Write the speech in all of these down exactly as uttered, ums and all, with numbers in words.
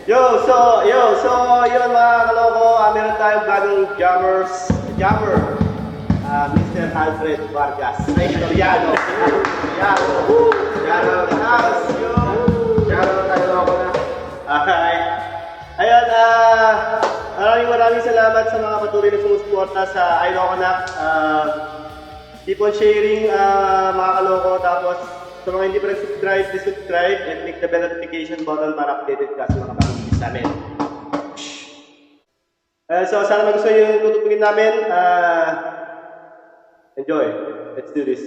Yo, so, yo, so, yun mga kaloko, ah, meron tayong bagong jammers, jammer, ah, Mister Alfred Vargas. Ay, Soriano. Soriano. Woo! Shout out the house. Yo. Shout out kay Loko na. Alright. Ayun, ah, maraming maraming salamat sa mga patuloy na sumusuporta sa Ilocanac. Ah, keep on sharing, ah, mga kaloko. Tapos, sa mga hindi pa nag-subscribe, please subscribe and click the bell notification button para updated ka sa mga bagong videos namin. Ah, so, sana magustuhan niyo yung tutugtugin namin. Ah, enjoy. Let's do this.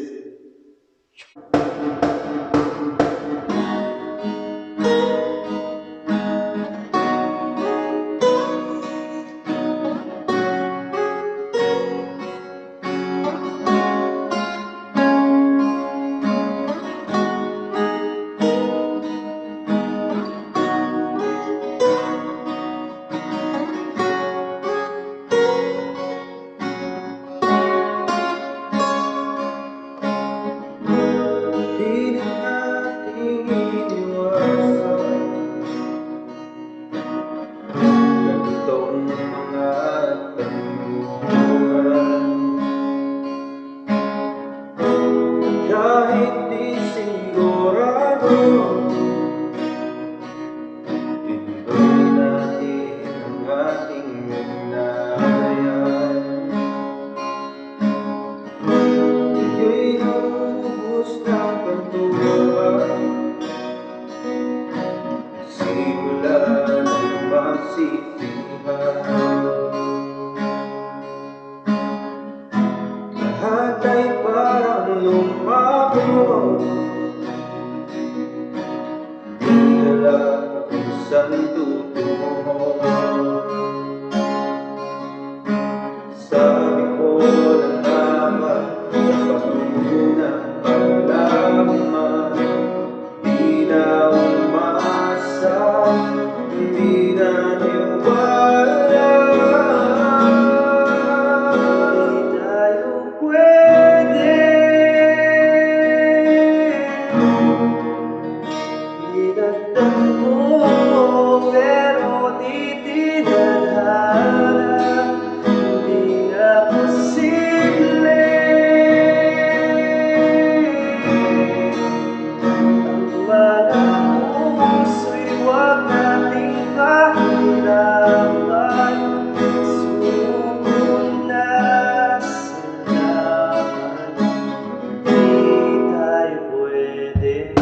Di na natin iwasan ganitong mga tanungan. Kahit di sigurado, tinuloy natin ang ating ugnayan. Iyo'y nauubos ng kwentuhan. Simula ng magsisihan, lahat ay parang lumabo. Di alam kung saan tutungo. Sabi ko na naman sa pagmamuna, paglaman, di na umasa, di na niwala. Di tayo pwede. Pinagdampo, pero di tinadhana, di na posible. Ang mga puso'y huwag nating pakilaman, sumuko na sa laban. Di tayo pwede.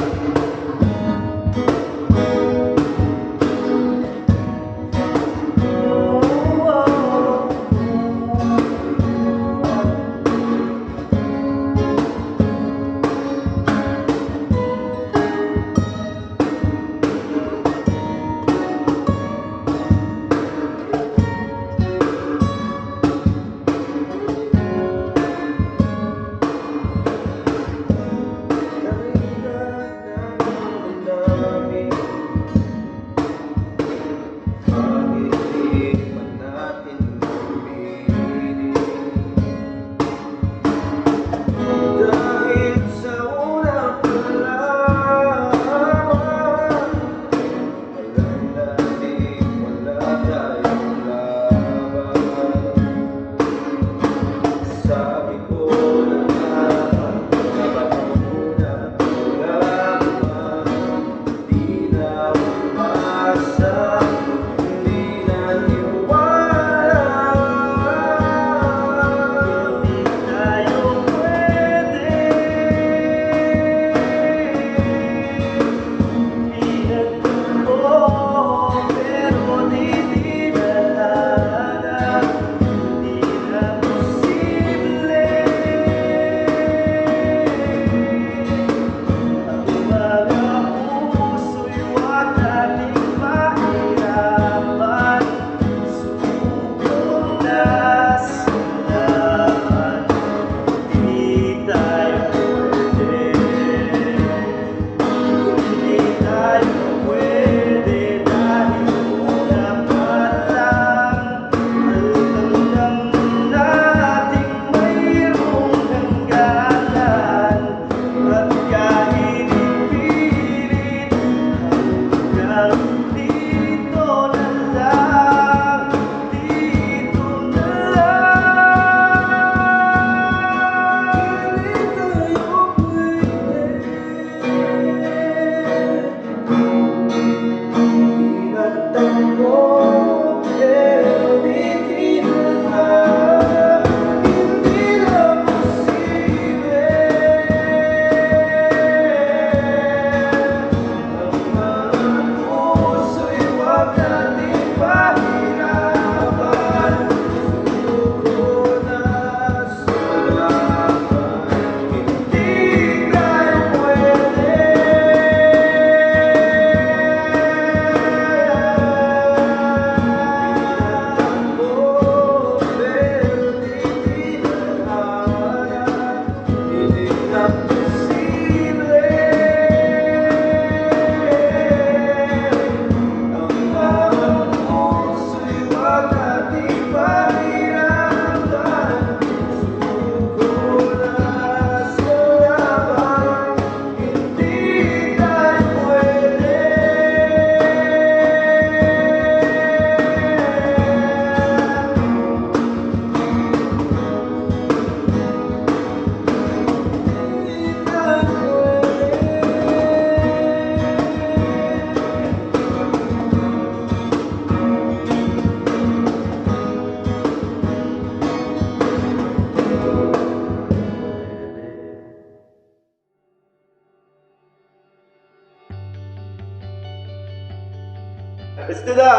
Let's do the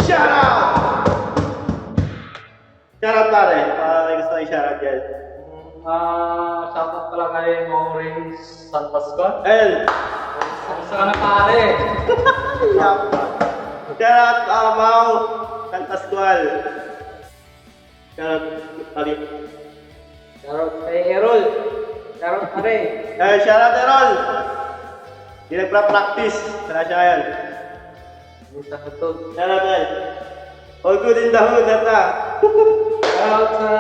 shout out! Shout out, pare. Ah, may gusto kang shout out dyan? Ah, shout out pala kay Maureen San Pascual. El! Kamusta ka na, pare? Shout out, ah, Mau San Pascual. Shout out, pare. Shout out kay Errol. Shout out, pare. Eh, shout out, Errol. Di nagpa-practice. Wala siya ngayon. Shout out, Errol. All good in the hood, ata. Shout out sa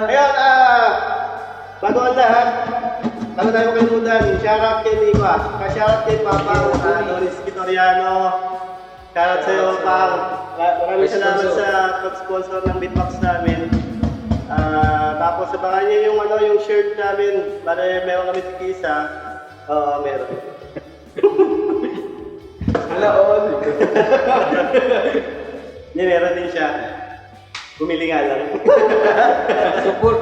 Ayun, ah, bago ang lahat, bago tayo makalimutan, shout out kay Nico, ah. Shout out kay Papa, ah, Doris Vitoriano. Shout out sa'yo, Pang. Ma-, maraming salamat sa pag-sponsor ng beatbox namin. Ah, tapos abangan niyo yung, ano, yung shirt namin. Bale, meron kami tig-isa. Oo, meron. Wala, all. Hindi, meron din siya. Bumili nga lang. Support.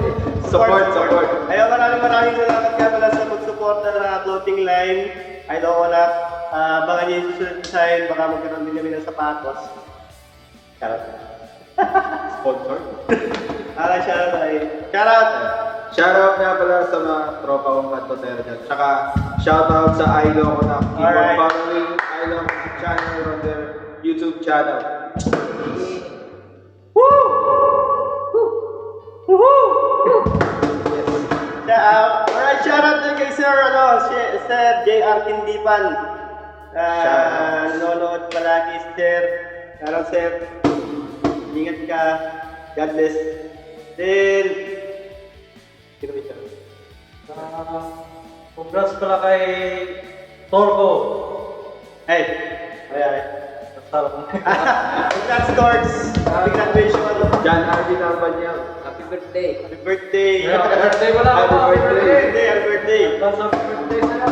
Support, support. Ayun, maraming, maraming salamat nga pala sa pagsuporta ng clothing line. I don't wanna, ah, abangan niyo yung susunod design. Baka magkaroon din kami ng sapatos. Charot. Sponsor? Ah, shout out, ay. Shout out! Shout out nga pala sa mga tropa kong kantotero dyan. Tsaka shout out sa I Loco Na Keyboard Alright. Family, I Loco Na Channel on their YouTube channel. Woo! Woohoo! Shout out. Alright, shout out din kay Sir, ano, si Sir J R Kindipan. Ah, shout out. Nanonood palagi, Sir. Shout out, Sir. Ingat ka. God bless. Then, sino ba ito? Ah, congrats pala kay Torgo. Hey! Ay, ay. Basta lang. Congrats, Torgs! Happy graduation! John Arvin Albanyao. Happy birthday. Happy birthday! Yeah, happy birthday pala. Happy birthday. Happy birthday, happy birthday! Advance happy birthday sa'yo.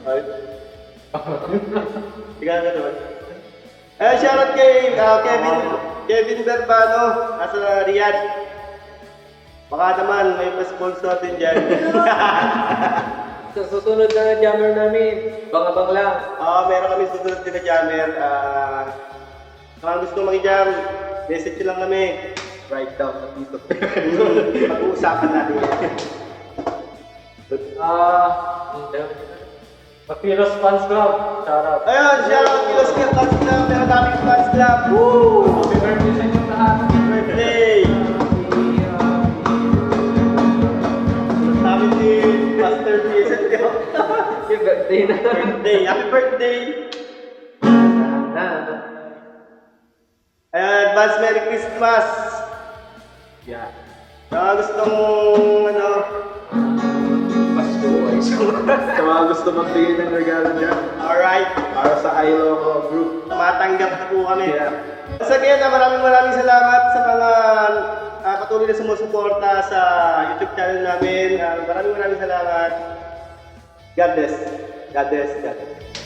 Ay. Ikaw na naman. Eh, shoutout kay, ah, Kevin, Kevin Verbano, nasa Riyadh. Baka naman, may pa-sponsor din dyan. Sa susunod na jammer namin, abang-abang lang. Oo, meron kami susunod din na jammer. Ah, sa mga gusto makijam, message nyo lang kami. Write down na dito. Pag-uusapan natin yan. Ah, hindi. Mapilos Fans Club, shoutout. Ayun, shoutout Pilos Fans Club. Meron daming fans club. Woo! Happy birthday sa inyo lahat. Happy birthday. Sabi ni Master P S N T. Happy birthday na. Birthday. Happy birthday. Na. Ayan, advance Merry Christmas! Yeah. Sa mga gustong, ano, Pasko, ay, sa mga gusto magbigay ng regalo dyan. Alright. Para sa I Loco Group. Tumatanggap na po kami. Yeah. Once again, ah, maraming, maraming salamat sa mga, ah, patuloy na sumusuporta sa YouTube channel namin. Ah, maraming, maraming salamat. God bless. God bless. God bless.